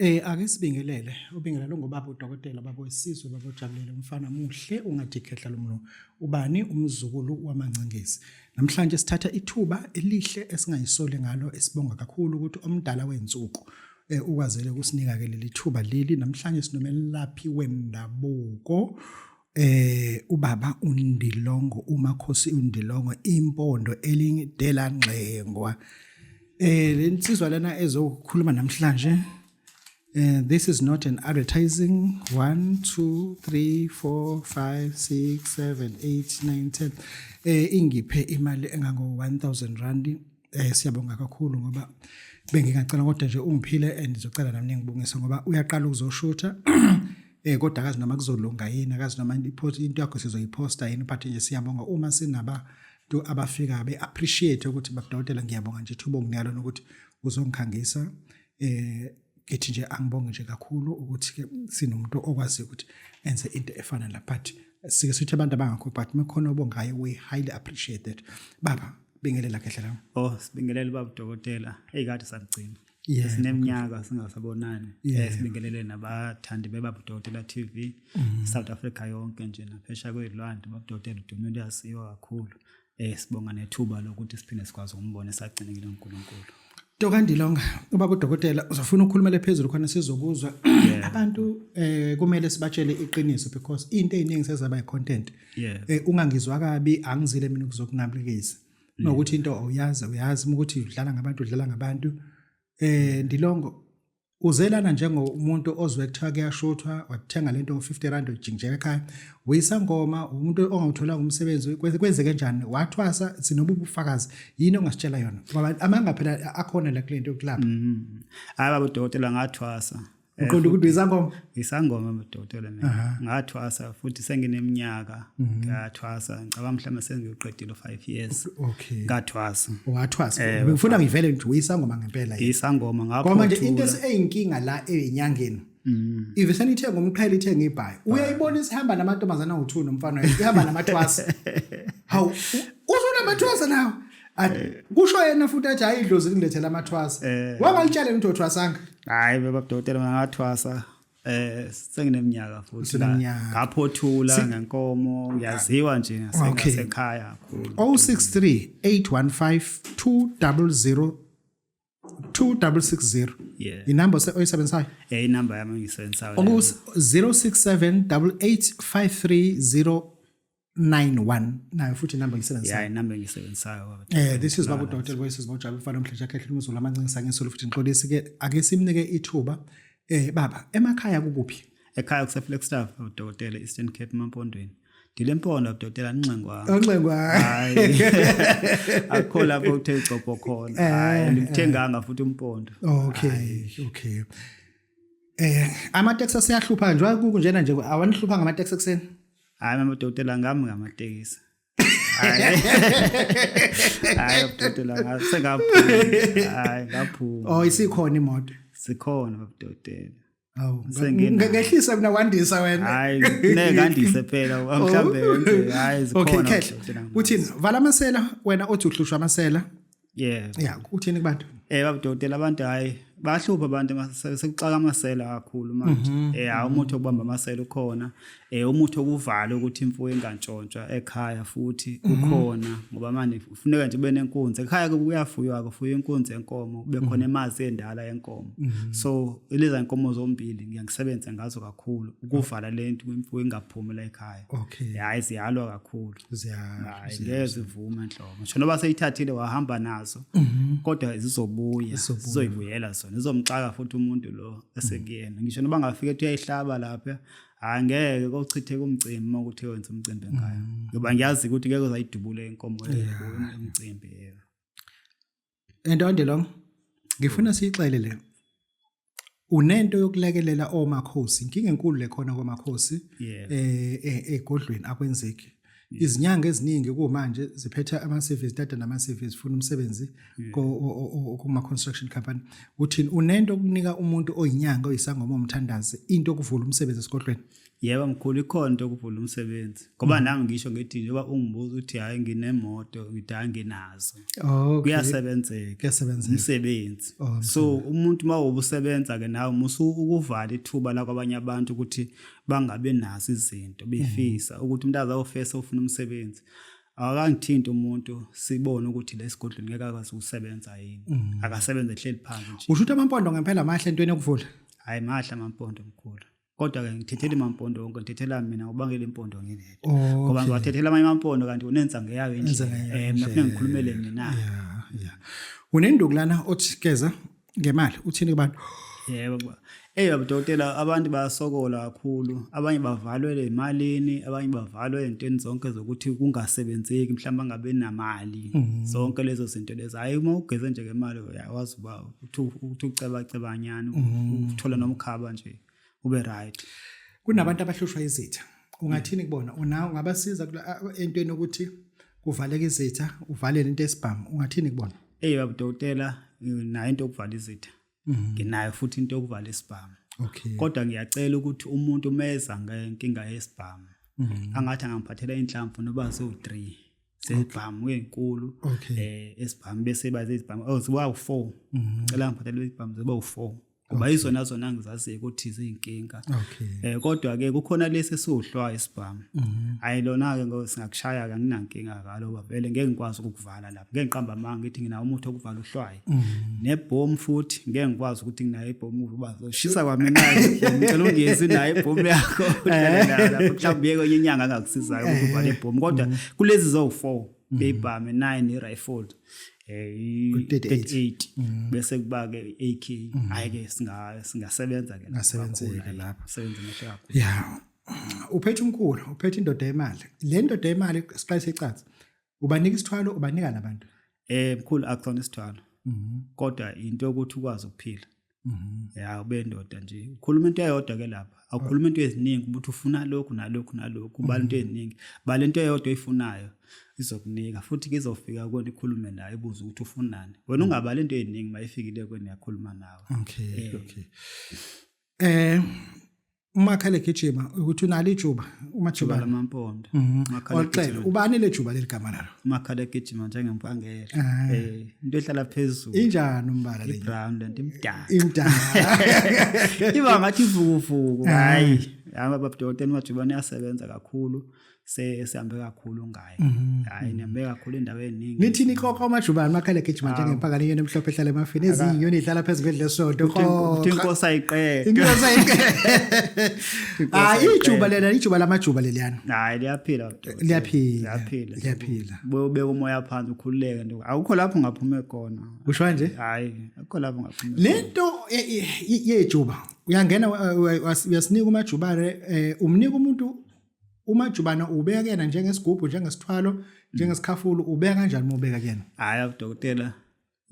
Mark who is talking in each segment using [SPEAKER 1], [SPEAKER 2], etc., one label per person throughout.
[SPEAKER 1] Ake sibingelele, ubingelele ngobaba udokotela, baba wesizwe, baba ojabulele, umfana muhle ungathi khehla lomlungu. Ubani umzukulu wamaNcingezi. Namhlanje sithatha ithuba elihle esingayisoli ngalo, esibonga kakhulu ukuthi omdala wensuku ukwazele ukusinika ke leli thuba leli. Namhlanje sinomelaphi wendabuko, ubaba uNdilongo, uMakhosi uNdilongo, impondo elidela ngxengwa. Lensizwa lena ezokhuluma namhlanje, this is not an advertising. 1 2 3 4 5 6 7 8 9 10. Ingiphe imali engango 1000 rand. Siyabonga kakhulu ngoba bengingacela kodwa nje ungiphile and ngizocela nami ningibongise ngoba uyaqala ukuzoshutha, kodwa akazi noma kuzolunga yini, akazi noma into yakho sizoyiposta yini, but nje siyabonga uma sinabantu abafika be appreciate ukuthi, "Babudokotela, ngiyabonga nje ithuba onginika lona ukuthi uzongikhangisa." Ngithi nje angibonge nje kakhulu ukuthi ke sinomuntu okwazi ukuthi enze into efana la, but sike sithi abantu abangakho, but mekhona obongayo, we highly appreciate that. Baba, bingelela kehle la.
[SPEAKER 2] Oh, sibingelele baba udokotela. Hey, kade sagcina. Sineminyaka singasabonani. Sibingelele nabathandi bebaba udokotela TV. South Africa yonke nje naphesha kwezilwandle, baba udokotela udumile, uyasiwa kakhulu. Sibonga nethuba lokuthi siphinde sikwazi ukumbona esagcinekile uNkulunkulu.
[SPEAKER 1] Tokandilonga, ubaba udokotela uzofuna ukukhulumela phezulu khona sizokuzwa. Abantu kumele sibatshele iqiniso because into eziningi sezaba i-content. Ungangizwa kabi, angizile mina ukuzokunabulekisa. Nokuthi into awuyazi, uyazi ukuthi udlala ngabantu, udlala ngabantu. Ndilongo, uzelana njengomuntu ozwe kuthiwa kuyashuthwa, wathenga lento ngo-50 rand, ujinjeka ekhaya, uyisangoma, umuntu ongawutholanga umsebenzi, kwenzeke njani wathwasa? Sinobu ubufakazi yini ongasitshela yona, ngoba amanga phela akhona la kule nto yokulapha?
[SPEAKER 2] Hayi baba udokotela, ngathwasa.
[SPEAKER 1] Uqonda ukuthi uyisangoma?
[SPEAKER 2] Isangoma, baba udokotela, mina. Ngathwasa futhi sengineminyaka ngathwasa. Ngicabanga mhlawumbe sengiyoqedile 5 years. Ngathwasa.
[SPEAKER 1] Wathwasa. Ngifuna ngivele nje, uyisangoma ngempela
[SPEAKER 2] yini? Isangoma.
[SPEAKER 1] Ngoba nje into eyinkinga la eyinyangeni, ivesane ithenga umqhele, ithenga ibhayi, uyayibona isihamba namantombazana awu-2 nomfana, ihamba namathwasa. Hawu, usunamathwasa nawe? Kusho yena futhi athi, "Hayi, idlozi lingilethela amathwasa." Wangalitshela ukuthi uthwasanga?
[SPEAKER 2] Hayi baba udokotela, mina ngathwasa sengineminyaka futhi.
[SPEAKER 1] Useneminyaka.
[SPEAKER 2] Ngaphothula ngenkomo, ngiyaziwa nje ngasekhaya kakhulu.
[SPEAKER 1] 063 815 200 2660. Inamba oyisebenzisayo?
[SPEAKER 2] Inamba yami engiyisebenzisayo.
[SPEAKER 1] Oku 067 88 53091, nayo futhi inamba engiyisebenzisayo.
[SPEAKER 2] Yeah, inamba engiyisebenzisayo, baba.
[SPEAKER 1] This is baba udokotela Voices Mojaba, mfana omhle jakhe umzulu amancingisa ngesolo futhi ngixolisi ke. Ake simnike ithuba. Baba, emakhaya kukuphi?
[SPEAKER 2] Ekhaya kuse Flagstaff, udokotela, Eastern Cape, Mampondweni. Ndile mpondo, udokotela, ningxengwa.
[SPEAKER 1] Onxengwa.
[SPEAKER 2] Hayi, akukho lapho uthe ugcobho khona. Hayi, ngikuthenganga futhi umpondo.
[SPEAKER 1] Okay. Amateksi asiyahlupha nje kunjena nje, awanihlupha ngamateksi ekuseni?
[SPEAKER 2] Hayi mama udokotela, ngami ngamatekisi. Hayi, hayi udokotela, sengaphuma. Hayi, ngaphuma.
[SPEAKER 1] Oh, isikhona imoto?
[SPEAKER 2] Sikhona, baba udokotela.
[SPEAKER 1] Awu, ngehlisa mina, wandisa wena.
[SPEAKER 2] Hayi, ne ngandise phela mhlambe wenze, hayi, zikhona.
[SPEAKER 1] Okay, Kehle. Uthini? Vala amasela wena othi uhlushwa amasela.
[SPEAKER 2] Yeah.
[SPEAKER 1] Yeah, uthini kubantu?
[SPEAKER 2] Baba udokotela, abantu, hayi, bayahlupha abantu, sekuxaka amasela kakhulu manje. Hayi, umuthi okubamba amasela ukhona. Umuthi okuvala ukuthi imfuyo ingantshontshwa ekhaya futhi ukhona, ngoba manje kufuneka nje ube nenkunzi. Ekhaya kuyafuywa, kufuywa inkunzi yenkomo, kube khona emazi endala yenkomo. So leza inkomo zombili ngiyangisebenza ngazo kakhulu ukuvala lento imfuyo ingaphumi la ekhaya. Hayi, ziyalwa kakhulu. Hayi, ngeke zivume nhlobo. Ngisho noba seyithathile wahamba nazo, kodwa zizobuya, zizoyibuyela zona. Izomxaka futhi umuntu lo esekuyena. Ngisho noba ngafika ethi uyayihlaba lapha, hayi, ngeke kochitheka umcimbi uma kuthi wenza umcimbi ekhaya. Ngoba ngiyazi ukuthi ngeke uzayidubule inkomo umcimbi, yebo.
[SPEAKER 1] Entonde lo ngifuna siyixele le. Unento yokulekelela omakhosi, inkinga enkulu lekhona komakhosi egodlweni akwenzeki. Izinyanga eziningi kumanje ziphethe ama CVs, tata nama CVs, funa umsebenzi kuma construction company. Uthini, unento okunika umuntu oyinyanga, oyisangoma, omthandazi, into okuvula umsebenzi esigodlweni?
[SPEAKER 2] Yebo mkhulu, ikhona into yokuvula umsebenzi ngoba nami ngisho ngithi njengoba ungibuza ukuthi hhayi nginemoto, ngithi hhayi nginazo. Kuyasebenzeka.
[SPEAKER 1] Kuyasebenzeka.
[SPEAKER 2] Umsebenzi.
[SPEAKER 1] Oh,
[SPEAKER 2] So umuntu uma ubusebenza-ke nawe musu ukuvala ithuba lakwabanye abantu ukuthi bangabi nazo izinto befisa ukuthi umuntu aze awufesa ufuna umsebenzi. Akangithinti umuntu sibone ukuthi lesigodlweni ngeke akwazi ukusebenza yini. Akasebenze ehleli phansi nje.
[SPEAKER 1] Usho ukuthi amampondo ngempela mahle entweni yokuvula.
[SPEAKER 2] Hayi mahle amampondo mkhulu. Kodwa ke ngithethela imampondo wonke, ngithethela mina ubangela impondo ngingedwa. Ngoba ngiwathethela amanye amampondo kanti unenza ngeyayo indlela. Mina kufanele ngikhulumele mina.
[SPEAKER 1] Yeah. Unenduku lana othi geza ngemali, uthini kubantu?
[SPEAKER 2] Yebo baba. Ey baba dokotela, abantu bayasokola kakhulu. Abanye bavalwe emalini, abanye bavalwe ezintweni zonke zokuthi kungasebenzeki, mhlawumbe angabe namali. Zonke lezo zinto lezo. Hayi uma ugeze nje ngemali uyakwazi uba uthi uceba cebanyana, uthola nomkhaba nje ube right.
[SPEAKER 1] Kunabantu abahlushwa izitha. Ungathini kubona? Una ungabasiza entweni ukuthi kuvaleke izitha, uvalele into esibhamu. Ungathini kubona?
[SPEAKER 2] Ey baba dokotela, nayo into yokuvala izitha. Nginayo futhi into yokuvala isibhamu. Kodwa ngiyacela ukuthi umuntu umeza ngenkinga yesibhamu angathi angangiphathela inhlamvu noba ziwu-3 zezibhamu ezinkulu, esibhamu bese baze izibhamu, oh ziba u4. Ngicela ngiphathele izibhamu zibe u4 ngoba izona zona ngizaziyo ukuthi ziyinkinga. Kodwa ke kukhona lesi esiwuhlwa isibhamu. Hayi lona ke ngo singakushaya ke anginankinga ngalo ngoba vele ngeke ngikwazi ukukuvala lapha. Ngeke ngiqamba amanga ngithi nginawo umuthi okuvala uhlwayi. Nebhomu futhi ngeke ngikwazi ukuthi nginayo ibhomu uba zoshisa kwamina. Ngicela ungezi nayo ibhomu yakho uhlale nayo lapho, mhlawumbe uye kwenye inyanga angakusizayo ukuthi uvale ibhomu. Kodwa kulezi zowu-4 beyibhamu 9 i-rifle
[SPEAKER 1] 38.
[SPEAKER 2] 38 bese kuba ke AK, hayi ke singasebenza ke lapho
[SPEAKER 1] Ngasebenzeka
[SPEAKER 2] kakhulu,
[SPEAKER 1] lapho.
[SPEAKER 2] Sebenza kahle kakhulu.
[SPEAKER 1] Yeah. Uphethe umkhulu, uphethe indoda yemali. Le ndoda yemali siqale sicace. Ubanika isithwalo, ubanika nabantu.
[SPEAKER 2] Mkhulu akusona isithwalo. Kodwa into yokuthi ukwazi ukuphila. Ya ube ndoda nje. Ukhuluma into eyodwa ke lapha. Awukhuluma into eziningi ukuthi ufuna lokhu nalokhu nalokhu, ubala into eziningi. Bala into eyodwa oyifunayo izokunika futhi kizofika kuwena ikhulume nawe ibuze ukuthi ufunani. Wena ungabali into eziningi mayifikile kuwena yakhuluma nawe.
[SPEAKER 1] Okay. Umakhala egijima ukuthi unalo ijuba, umajuba
[SPEAKER 2] Juba lamampondo. Umakhala
[SPEAKER 1] Oxele,
[SPEAKER 2] egijima.
[SPEAKER 1] ubani le juba leli gama lalo?
[SPEAKER 2] Umakhala egijima njengempangela. Into ehlala phezulu.
[SPEAKER 1] Injani umbala le?
[SPEAKER 2] Brown lento imdaka.
[SPEAKER 1] Imdaka.
[SPEAKER 2] Iba ngathi ivukuvuku. Hayi, hamba baba dokotela uMajubane uyasebenza kakhulu. Sihambe kakhulu ngaye. Hayi nihambe kakhulu endaweni eningi.
[SPEAKER 1] Nithini iqoqo uMajubane umakhala egijima njengempangela inyoni emhlophe ehlala emafini eziyinyoni idlala phezu kwendle esonto.
[SPEAKER 2] Uthi inkosi ayiqede.
[SPEAKER 1] Inkosi ayiqede. Hayi ijuba lena, ijuba lamajuba leliyana.
[SPEAKER 2] Hayi liyaphila dokotela.
[SPEAKER 1] Liyaphila.
[SPEAKER 2] Liyaphila.
[SPEAKER 1] Liyaphila.
[SPEAKER 2] Ubeka umoya phansi ukhululeke nje. Akukho lapho ungaphume khona.
[SPEAKER 1] Usho kanje?
[SPEAKER 2] Hayi, akukho lapho ungaphume.
[SPEAKER 1] Lento yejuba uyangena uyasinika uMajubane, umnika umuntu uMajubane ubeka kuyena njengesigubhu, njengesithwalo, njengesikhafulo, ubeka kanjani uma ubeka kuyena?
[SPEAKER 2] Hayi dokotela,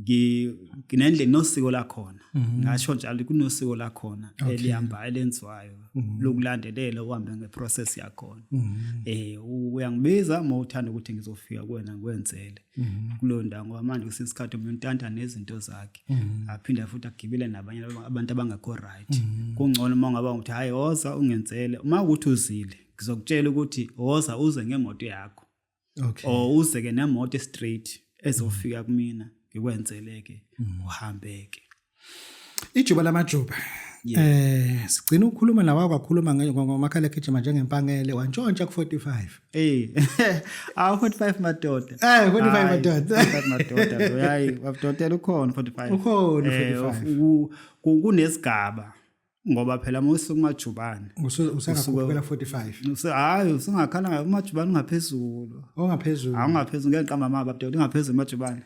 [SPEAKER 2] nginendlela nosiko lakhona. Ngasho njalo kunosiko lakhona elihamba elenziwayo lokulandelela uhambe ngeprocess yakhona. Uyangibiza uma uthanda ukuthi ngizofika kuwena ngikwenzele kuleyo ndawo ngoba manje kwesinye isikhathi umuntu untanta nezinto zakhe. Aphinde futhi agibele nabanye abantu abangekho right. Kungcono uma ungaba ukuthi hayi woza ungenzele, uma ukuthi uzile ngizokutshela ukuthi woza uze ngemoto yakho. Or uze ke nemoto straight ezofika kumina ngikwenzeleke uhambeke.
[SPEAKER 1] Ijuba lamajuba. Sigcina ukukhuluma nawe kwakhuluma ngomakhala egijima njengempangele wantshontsha ku 45.
[SPEAKER 2] Awu 45 madoda.
[SPEAKER 1] 45
[SPEAKER 2] Hayi,
[SPEAKER 1] madoda.
[SPEAKER 2] 45 madoda lo hayi wabudokotela ukhona 45.
[SPEAKER 1] Ukhona 45.
[SPEAKER 2] Kunesigaba ngoba phela uma usuka kuMajubane.
[SPEAKER 1] Usengakhuphukela 45.
[SPEAKER 2] Hayi usungakhala ngayo uMajubane ungaphezulu.
[SPEAKER 1] Ongaphezulu.
[SPEAKER 2] Hayi ungaphezulu ngeke ngiqamba amanga babudokotela ungaphezulu uMajubane.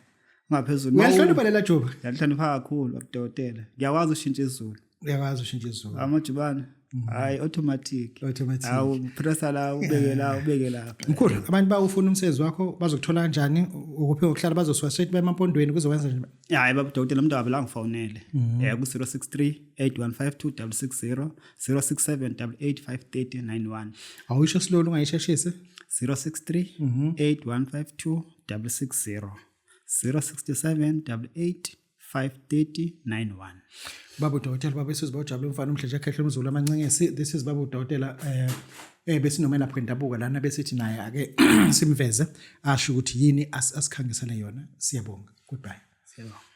[SPEAKER 2] Ungaphezulu.
[SPEAKER 1] Uyahlonipha lela juba?
[SPEAKER 2] Ngiyahlonipha kakhulu babudokotela. Ngiyakwazi ushintsha izulu.
[SPEAKER 1] Uyakwazi ushintsha izulu.
[SPEAKER 2] Amajubane. Hayi automatic.
[SPEAKER 1] Automatic.
[SPEAKER 2] Hawu pressa la ubeke la ubeke la.
[SPEAKER 1] Mkhulu, abantu bawufuna umsebenzi wakho bazokuthola kanjani? Ukuphi ukuhlala bazosuka straight bemampondweni kuzokwenza nje?
[SPEAKER 2] Hayi baba dokotela umuntu avela ngifonele. Ku 063 8152 660 067 88 530 91.
[SPEAKER 1] Awuyisho slowly ungayisheshisi.
[SPEAKER 2] 063 8152 660 067 88 530 91.
[SPEAKER 1] Baba udokotela, baba esizwe bawujabule umfana umhleje ekhehle umzulu amancengesi. This is baba udokotela, besinomelaphi wendabuko lana, besithi naye ake simveze asho ukuthi yini asikhangisele yona. Siyabonga, goodbye.
[SPEAKER 2] Siyabonga.